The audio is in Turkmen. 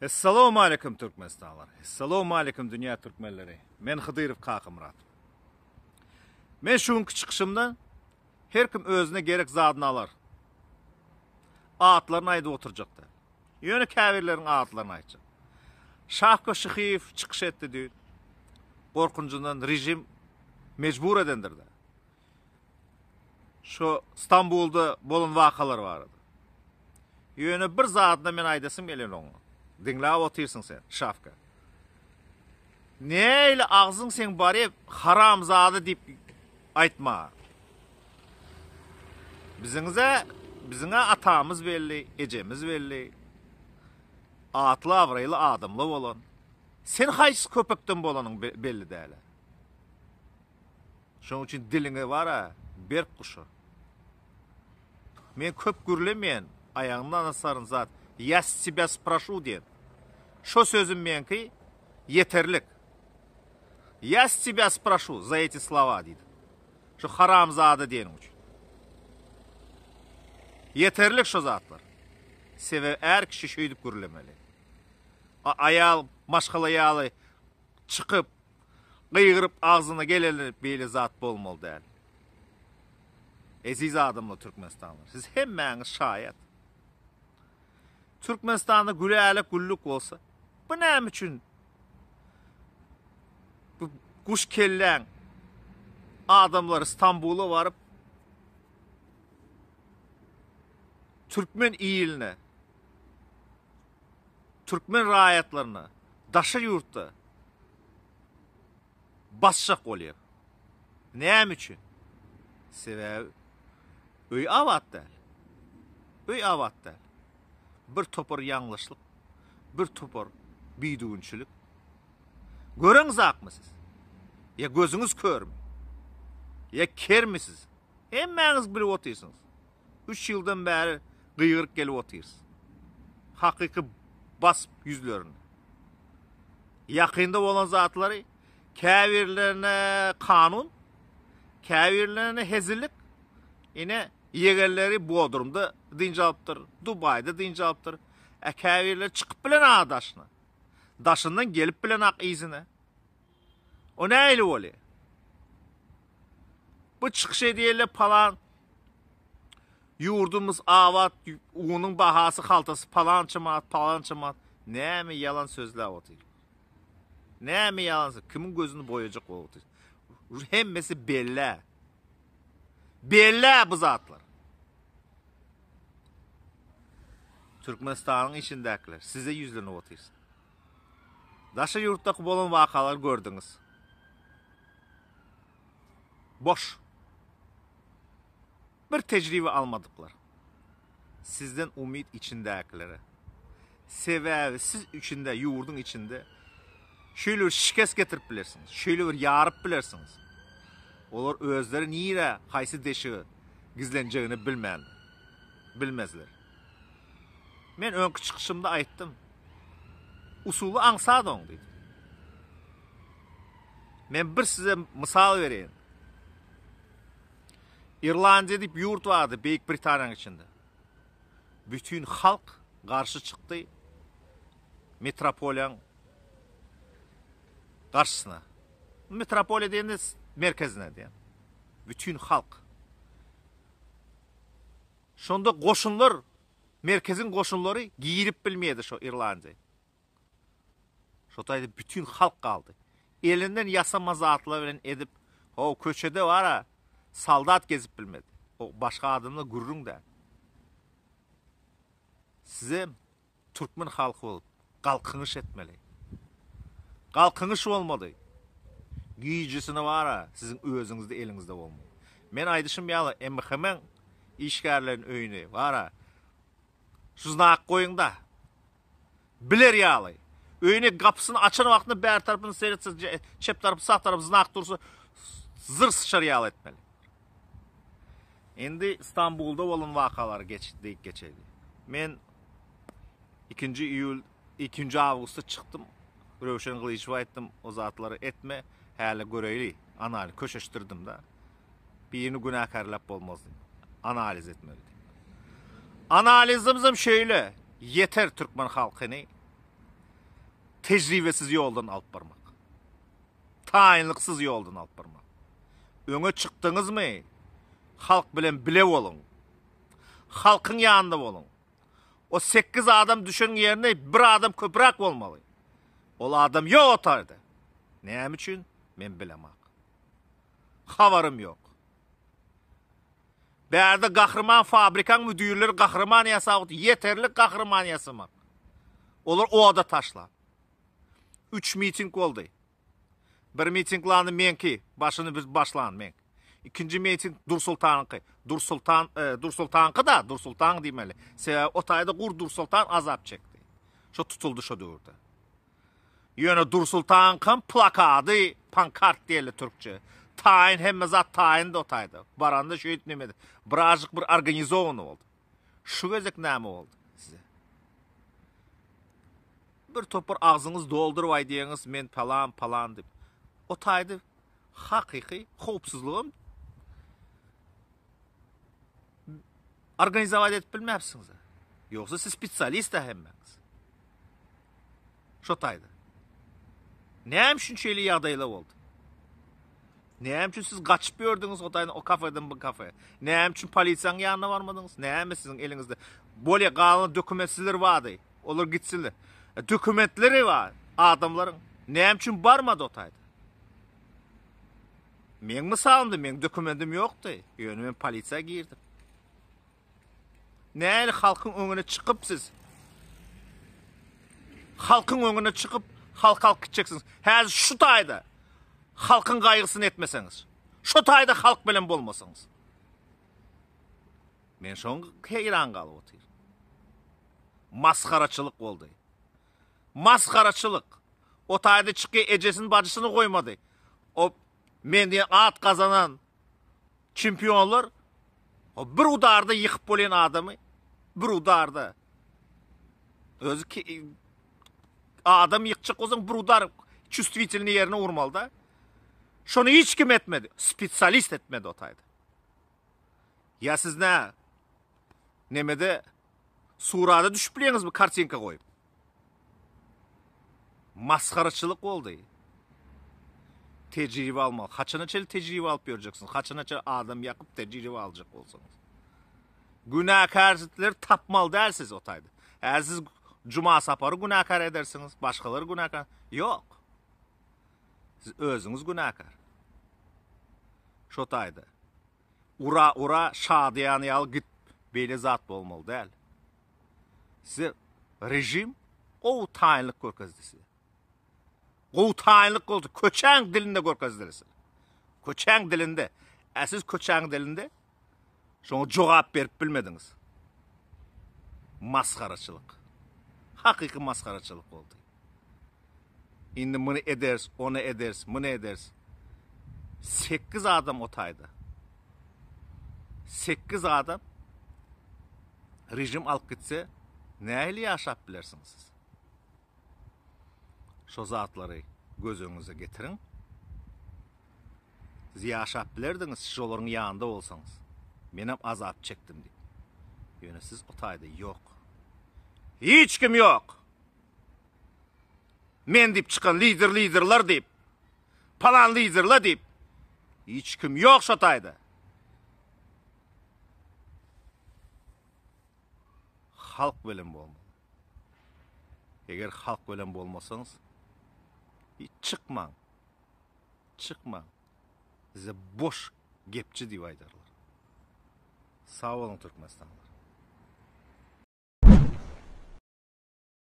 Essalawmaleýkum Türkmenistanlar. Essalawmaleýkum dünýä türkmenleri. Men Hydyrow Kakamyrat. Men şu günki çykyşymda her kim özüne gerek zadyny alar. Atlaryny aýdyp oturjak däl. Ýöne käbirleriň atlaryny aýtjak. Şahko Şyhyýew çykyş etdi düýn. Gorkunjyndan rejim mejbur edendir-de. Şu Stambulda bolan wakalar barada. Ýöne bir zadyna men aýdasym gelýär oňa. Diňläp otyrsyň sen, Şafka. Näle agzyň seň barýa haramzada diýip aýtma. Biziňize, biziňe atamyz belli, ejemiz belli. Atly abraýly adamly bolan. Sen haýsy köpekden bolanyň belli däl. Şonuň üçin diliňi bar-a, berk guşa. Men köp gürlemeýän, aýagyňdan asaryn zat, ýa s tebýa sproşu diýen. Şo sözüm meňki ýeterlik. Ýa s tebýa sproşu za eti slowa diýdim. Şu haramzada diýeniň üçin. Ýeterlik şo zatlar. Sebäbi är kişi şeýdip gürlemeli. A aýal maşgala ýaly çykyp Gygyryp agzyna geleni beýle zat bolmaly däl. Eziz adamlar Türkmenistanlylar siz hemmäňiz şaýat. Türkmenistanda gülälek güllük bolsa bu näme üçin bu guş kelläň adamlary Stambula baryp türkmen iline türkmen raýatlaryna daşary ýurtda basjak bolýar. Näme üçin? Sebäbi öý abat däl. Öý abat däl. Bir topar ýalňyşlyk, bir topar bidüwünçilik. Göreňzakmy siz? Ýa gözüňiz körmi? Ýa kermi siz? Hemmäňiz bilip otyrsyňyz. Üç ýyldan bäri gygyryp gelip otyrys. Hakyky basyp ýüzlerini. Ýakynda bolan zatlary käbirlerine kanun, käbirlerine hezillik. Ine, ýegenleri Bodrumda dynç alypdyr, Dubaýda dynç alypdyr. Ä käbirleri çykyp bilen daşyna. Daşyndan gelip bilen ak yzyna. O nähili bolýar? Bu çykyş edýärler palan ýurdumyz abat, unuň bahasy haltasy palança manat, palança manat. Näme ýalan sözläp otyr? Näme ýalan söz? Kimiň gözüni boýajak bolup otyr? Hemmesi bellä. Bellä bu zatlar. Türkmenistanyň içindäkiler size ýüzlenip otyrys. Daşary ýurtdaky bolan wakalary gördüňiz. Boş. Bir tejribe almadyklar. Sizden umyt içindäkilere. Sebäbi siz içinde, ýurduň içinde şeýle bir şikes getirip bilersiňiz. Şeýle bir ýaryp bilersiňiz. Olar özleri nirä, haýsy deşige gizlenjegini bilmän, bilmezler. Men öňki çykyşymda aýtdym. Usuly aňsat oň diýdim. Men bir size mysal bereýin. Irlandiýa diýip ýurt bardy Beýik Britaniýanyň içinde. Bütin halk garşy çykdy metropoliýanyň garşysyna. Metropoliýa diýende merkezine diýen. Bütin halk. Şonda goşunlar, merkeziň goşunlary girip bilmeýärdi şo Irlandiýa. Şo taýda bütin halk galdy. Elinden ýasama zatlar bilen edip, ho köçede bar-a, soldat gezip bilmedi. O başga adamlar gürrüň däl. Sizem türkmen halky bolup galkynyş etmeli. Galkynyş bolmady. Gijesine bar-a, siziň özüňizde eliňizde bolmaly. Men aýdyşym ýaly MHM-iň işgärleriniň öýüni bar-a, şu znak goýuň-da. Biler ýaly. Öýüne gapysyny açan wagtynda bäri tarapyny seretse, çep tarapy, sag tarapy znak dursa, zyr syçar ýaly etmeli. Indi Stambulda bolan wakalary geç diýip geçeli. Men 2-nji iýul, 2-nji awgustda çykdym. Röwşen Gylyjowa aýtdym, o zatlary etme, häli göreýli. Analiz köşeşdirdim-de. Birini günäkärläp bolmaz diýip. Analiz etmeli diýip. Analizimizem şeýle, ýeter türkmen halkyny. Tejribesiz ýoldan alyp barmak. Taýynlyksyz ýoldan alyp barmak. Öňe çykdyňyzmy, halk bilen bile boluň. Halkyň ýanynda boluň. O 8 adam düşen ýerine bir adam köpräk bolmaly. Ol adam ýok o taýda. Näme üçin? Men bilemok. Habarym ýok. Bärde gahryman fabrikaň müdirleri gahryman ýasap ýeterlik gahryman ýasamak. Olar oda taşlap. 3 miting boldy. Bir mitinglany meňki, başyny biz başlan men. Ikinji miting Dursultanyňky. Dursultan, e, Dursultanky da, Dursultan diýmeli. Sebäbi o taýda Gur Dursultan azap çekdi. Şo tutuldy şo döwürde. Ýöne Dursultanyňkam plakady, pankart diýeli türkçe. Taýyn hemme zat taýyndy o taýda. Baranda şeýdip neme birazjyk bir organizowany boldy. Şu gezek näme boldy size? Bir topar agzyňyz dolduryp aýdýaňyz men palan palan diýip. O taýda hakyky howpsuzlygam organizować edip bilmäpsiňiz. Ýogsa siz spesialist hemmäňiz. Şo taýda. Näme üçin şeýle ýagdaýlar boldy? Näme üçin siz gaçyp ýördüňiz o taýdan o kafeden bu kafe? Näme üçin polisiýanyň ýanyna barmadyňyz? Näme siziň eliňizde? Bolýa galan dokumentsizler bardy. Olar gitsinler. E, dokumentleri bar adamlaryň. Näme üçin barmady o taýda? Meň mysalymda meň dokumentim ýokdy. Ýöne men polisiýa girdim. Näli halkyň öňüne çykyp siz? Halkyň öňüne çykyp halk alyp gitjeksiňiz. Häzir şu taýda halkyň gaýgysyny etmeseňiz. Şu taýda halk bilen bolmasaňyz. Men şoň heýran galyp otyr. Masgaraçylyk boldy. Masgaraçylyk. O taýda çyky ejesini bajysyny goýmady. O men diýen at gazanan Çempionlar bir udarda ýykyp bolýan adamy bir udarda. Özi ki, adam ýykjak bolsaň bir udar çувствительny ýerine urmaly da. Şony hiç kim etmedi. Spesialist etmedi o taýda. Ya siz ne nemede surada düşüp bilýäňizmi kartinka goýup? Masgaraçylyk boldy. Tejribe almak. Haçana çenli tejribe alyp ýörjeksiňiz? Haçana çenli adam ýakyp tejribe aljak bolsaňyz? Günäkärleri tapmaly däl siz o taýda. Häzir siz Juma Sapary günäkär edersiňiz, başgalary günäkär. Ýok. Siz özüňiz günäkär. Şo taýda. Ura ura şadyýan ýaly git. Beýle zat bolmaly däl. Size rejim gowy taýynlyk görkezdi size. Gowy taýynlyk boldy. Köçäň dilinde görkezdiler size. Köçäň dilinde. Ä siz köçäň dilinde şoňa jogap berip bilmediňiz. Masgaraçylyk. Hakyky masgaraçylyk boldy. Indi muny ederis, ony ederis, muny ederis. 8 adam o taýda. 8 adam rejim alyp gitse nähili ýaşap bilersiňiz siz? Şo zatlary göz öňüňize getiriň. Siz ýaşap bilerdiňiz şolaryň ýanynda bolsaňyz. Menem azap çekdim diýip. Ýöne siz o taýda ýok. Hiç kim ýok. Men diýip çykan lider liderler diýip. Palan liderler diýip. Hiç kim ýok şo taýda. Halk bilen bolmaly. Eger halk bilen bolmasaňyz, hiç çykmaň. Çykmaň. Size boş gepçi diýip aýdarlar. Sag boluň Türkmenistanlylar.